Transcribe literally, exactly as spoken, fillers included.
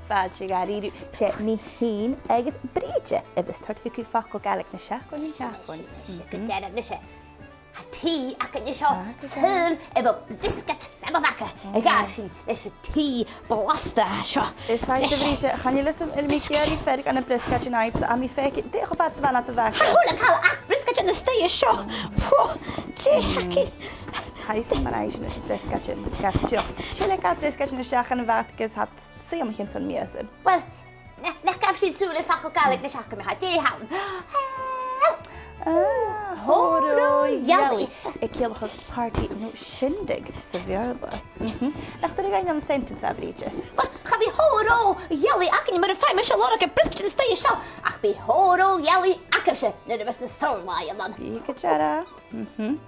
Fàilte gu ruige, 's e mi fhìn agus Brìde a bhios a' toirt thugaibh facal Gàidhlig na seachdain, na seachdain. Sin e, sin e, gu dearbh, nise. Tha tì againn an seo, ah, gu dearbh, saoil a bheil briosgaid nam bhaga a ghabhas sinn leis an tì blasta seo? Is e, a Bhrìde, chan eil fhios agam, a bheil mi ag iarraidh feirg ann am briosgaid an-dràsta, ach mi fhìn, dè cho fad 's a bha e nad bhaga? Tha a h-uile càil ach briosgaid an-dràsta seo. Phew, dè th' againn? Tha fhios agam, mar a tha sinn leis na briosgaidean, gabh fios. Till a ghabh briosgaid an-dràsta, chan eil fhios agam, tha iad saoil a' tighinn son mìosan. Uill, nach, nach gabh sinn sùil air facal Gàidhlig na seachdain, ma-thà, dè th' ann? Ah, hòrò-dhealaidh. Hòrò-dhealaidh. A' ciallachadh party no shindig sa Bheurla. Mhm. Nach toir thu dhuinn an sentence, a Bhrìde? Uill, cha bhi hòrò-dhealaidh againn mura faigh mise lorg air briosgaid an-dràsta seo, ach bidh hòrò-dhealaidh agaibhse nuair a bhios na sùbh-làithean ann. Bidh gu dearbh. Mhm.